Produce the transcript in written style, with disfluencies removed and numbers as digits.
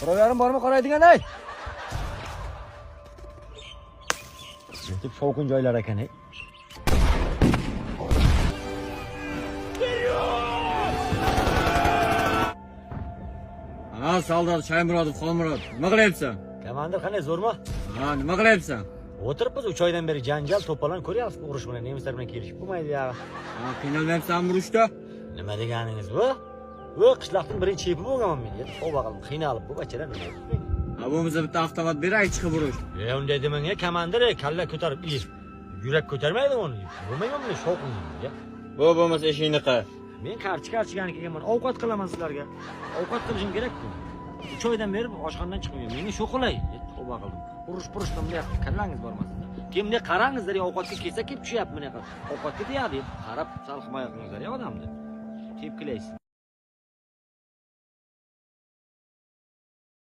Birovlarim bormi qaraydigan ey? Yetib shovqin joylar ekan ey. Ha, soldat Shaymurodov Xolmurod, nima qilyapsan? Komandir qanday zo'rmi? Ha, nima qilyapsan? O'tiribmiz 3 oydan beri janjal, to'polon ko'ryapsiz, urush bilan nemislar bilan kelishib bo'lmaydi ya. Ha, qiynalmayapsanmi urushda? Nima deganingiz bu? Bu qishloqning birinchi chepi bo'lganman men. Tavba qildim, qiynalib bu bachalar nima? Ha, bo'lmasa bitta avtomat beray chiqib urush. E, unday demang, komandir, kalla ko'tarib, yurak ko'tarmaydi uni. Bo'lmayman buni shovqin. Bu bo'lmasa ishingni qil. Men karchi-karchigani kelganman. Ovqat qilaman sizlarga. Ovqat qilishim kerak-ku. 3 oydan beri oshxonadan chiqmayman. Menga shu qulay. Tavba qildim. Urush-purishdan bunday kallangiz bormasin. Keyin bunday qarangizlar, ovqatga kelsa kelib tushyapti bunaqa. Ovqatga tegadi, qarab sal himoya qilingizlar odamni. Tepkilaysiz.